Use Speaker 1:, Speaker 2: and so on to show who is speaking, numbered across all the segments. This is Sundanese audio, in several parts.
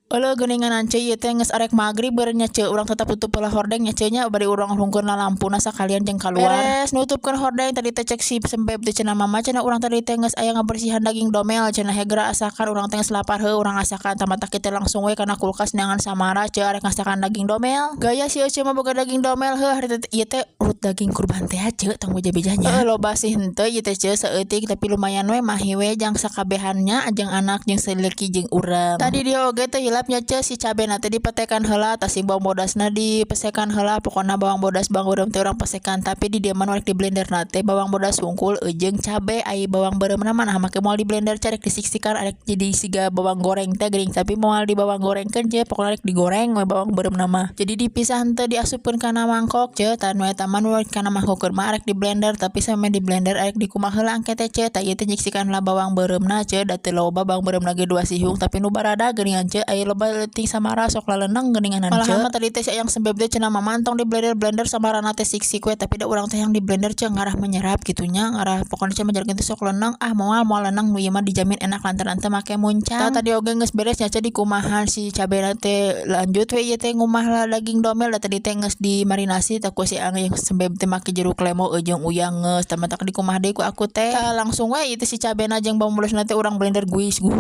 Speaker 1: Euleuh geuningan ce ieu teh geus arek magrib beureun nya ce, urang tetep tutup heula hordeng nya ce nya, bari urang hurungkeun lampuna sakalian jeung kaluar. Beres nutupkeun hordeng tadi teh cek si sembeb teh cenah, "Mama," cenah, "urang tadi teh geus aya ngabersihan daging domel," cenah, "hegera asakan, urang teh geus lapar." Heuh, urang asakan tah, matak kitu langsung we kana kulkas neangan samara ce, arek ngasakan daging domel. Gaya si Ece mah boga daging domel. Heuh, hari teh ieu teh urut daging kurban teh ce, tong beja-beja nya. Heuh, loba sih henteu ieu teh ce, saeutik, tapi lumayan we, mahi we jang sakabehannya, jeung anak jeung salaki jeung urang. Tadi dia oge teh hilap nya ce, si cabena teh dipetekan heula, tah si bawang bodasna dipesekan heula. Pokona bawang bodas, bawang beureum teh urang pesekan, tapi di dieu mah nu rek di blender na teh bawang bodas wungkul jeung cabe. Ai bawang beureumna mah nah make moal di blender ce, rek disiksikan, arek jadi siga bawang goreng teh geuning, tapi moal di bawang gorengkeun ce, pokona rek digoreng we bawang beureumna mah. Jadi dipisah henteu, diasupkeun kana mangkok ce. Tah, nu eta mah nu kana mangkokkeun mah arek di blender, tapi samemeh di blender arek dikumaha heula engke teh ce. Tah, ieu teh nyiksikan heula bawang beureumna ce, da teu loba bawang beureumna ge, dua siung, tapi nu barada geuningan ce, aya loba leutik samara sok laleneng geuninganan ce. Malahan mah tadi teh si ayang sembeb teh cenah, "Mama, entong di blender blender, samarana teh siksik we." Tapi da urang teh yang di blender ce, ngarah menyerap kitu nya, ngarah pokona ce majarkeun teh sok leneng. Ah, moal moal leneng, nu ieu mah dijamin enak lantaran teu make muncang. Tah, tadi oge geus beres nya ce dikumahan si cabena teh, lanjut we ieu teh ngumah lah daging domel. Da tadi teh geus dimarinasi tah ku si ayang sembeb teh make jeruk lemo jeung uyah, geus tah matak dikumaha deui ku aku teh. Tah, langsung we ieu teh si cabena jeung bawang bodasna teh urang blender guis guuk,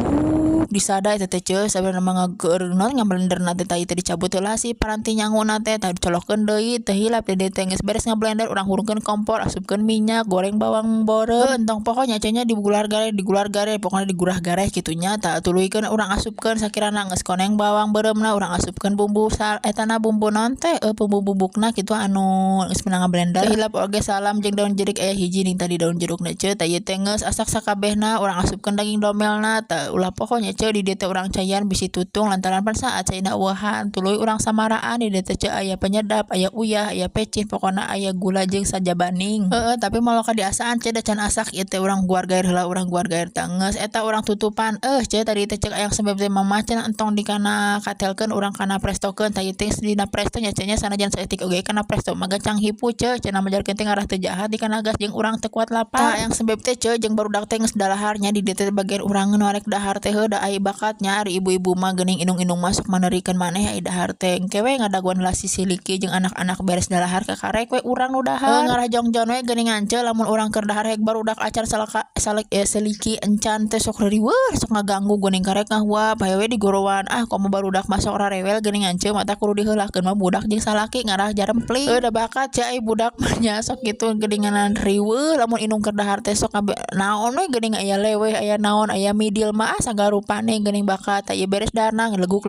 Speaker 1: disada eta teh ce, sabenerna mah ngageur naon ngablender na teh. Tah, ieu teh dicabut heula si paranti nyanguna teh, tah dicolokkeun deui. Teu hilap di dieu teh geus beres ngablender, urang hurungkeun kompor, asupkeun minyak goreng, bawang beureum, entong pokoknya ce nya, digular gare digular gare, pokona digurah gareh kitu nya. Tah, tuluykeun urang asupkeun, sakirana geus koneng bawang beureumna, urang asupkeun bumbu sal etana, bumbu naon teh, bumbu bubukna kitu anu geus meunang ngablender. Teu hilap oge salam jeung daun jeruk, aya hiji ning tadi daun jerukna ce. Tah, ieu teh geus asak sakabehna, urang asupkeun daging domelna. Tah, ulah pokoknya ce, di dieu teh urang caian bisi tutung lantaran pan saat caina eueuhan, tuluy urang samaraan di dieu teh ce, aya penyedap, aya uyah, aya pecin, pokona aya gula jeung sajabaning. Heeh, tapi moal ka diasaan ce, da can asak. Ieu teh urang guar gair heula, urang guar gair tah geus eta urang tutupan. Eh ce, tadi teh cek ayang sembeb teh, "Mama," cenah, "entong di kana katelkeun, urang kana prestokeun." Tah, ieu teh dina presto nya ce nya, sanajan saeutik oge kana presto mah gancang hipu ce, cenah majarkeun teh ngarah teu jahat di kana gas jeung urang teu kuat lapar. Tah, ayang sembeb teh ce jeung barudak teh geus dalahar nya. Di dieu teh bagian urang nu arek dahar teh, heuh, da ai bakatnya ari ibu-ibu mah geuning, indung-indung mah sok manerikeun maneh ai dahar teh. Engke we ngadaguan heula si siliki jeung anak-anak beres dalahar, kakarek we urang nu dahar. Ngarah jongjon we geuningan ce, lamun urang keur dahar hek barudak acan salaka salek seliki encan teh sok ririweuh, sok ngaganggu geuning, karek ngahuap hayu we digorowan. Ah, komo barudak mah sok rarewel geuningan ce, matak kudu diheulakeun mah budak jeung salaki, ngarah jarempling. Heuh, da bakat ce, ai budak mah nya sok kitu geuninganan, riweuh lamun indung keur dahar teh, sok naon we geuning, aya leweh, aya naon, aya midil mah, ah, sagala rupane geuning bakat. Tah, ieu beres daharna ngeleguk.